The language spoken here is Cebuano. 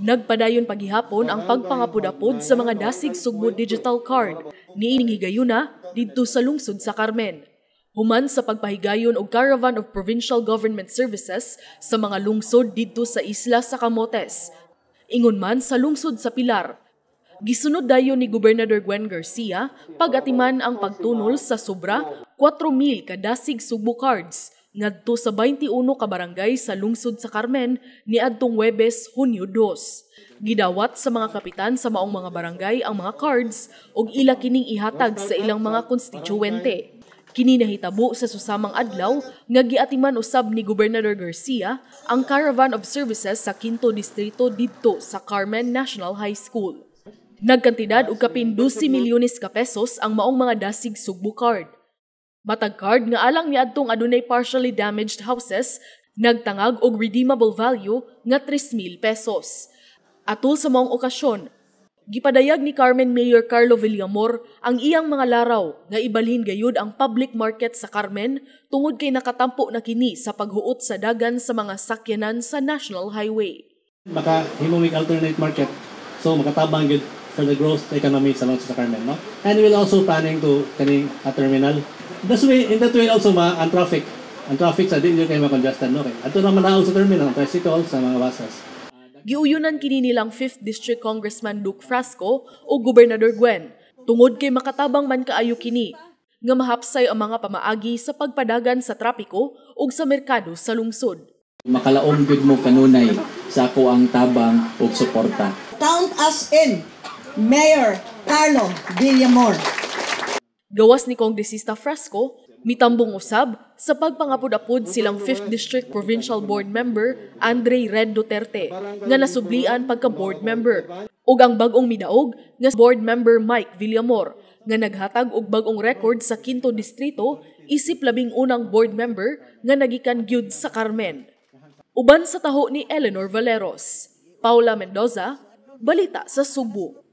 Nagpadayon pagihapon ang pagpangapud-apod sa mga Dasig Sugbo Digital Card niining higayuna didto sa lungsod sa Carmen. Human sa pagpahigayon og Caravan of Provincial Government Services sa mga lungsod didto sa isla sa Camotes. Ingon man sa lungsod sa Pilar. Gisunod dayon ni Gobernador Gwen Garcia pag-atiman ang pagtunol sa sobra 4,000 ka Dasig Sugbo cards ngadto sa 21 ka barangay sa lungsod sa Carmen niadtong Huwebes, Hunyo 2. Gidawat sa mga kapitan sa maong mga barangay ang mga cards ug ila kining ihatag sa ilang mga konstituente. Kini nahitabo sa susamang adlaw nga giatiman usab ni Gobernador Garcia ang Caravan of Services sa Quinto Distrito didto sa Carmen National High School. Nagkantidad og kapin 12 milyones ka pesos ang maong mga Dasig Sugbo card. Matag card nga alang niadtong adunay partially damaged houses nagtangag og redeemable value nga 3,000 pesos. Atol sa maong okasyon, gipadayag ni Carmen Mayor Carlo Villamor ang iyang mga laraw nga ibalhin gayud ang public market sa Carmen tungod kay nakatampo na kini sa paghuot sa dagan sa mga sakyanan sa National Highway. Makahimo mig alternate market, so makatabang gyud for the growth economy sa lungsod sa Carmen, no? And we'll also planning to kaning a terminal. That's way in that way also ma ang traffic sa di kay ma-congested, no? Kay adto naman naog sa terminal ang tricycle, sa mga buses. Giuyunan kini nilang 5th District Congressman Luke Frasco o Gobernador Gwen tungod kay makatabang man kaayo kini nga mahapsay ang mga pamaagi sa pagpadagan sa trapiko ug sa merkado sa lungsod. Makalaom gyud mo kanunay sa ako ang tabang ug suporta. Count us in, Mayor Carlo Villamor. Gawas ni Kongresista Frasco, mitambong usab sa pagpangapud-apod silang 5th District Provincial Board Member Andre Red Duterte nga nasublian pagka board member ug ang bag-ong midaog nga board member Mike Villamor nga naghatag og bag-ong record sa Quinto Distrito isip 11 board member nga nagikan gyud sa Carmen. Uban sa taho ni Eleanor Valeros, Paula Mendoza, Balita sa Sugbo.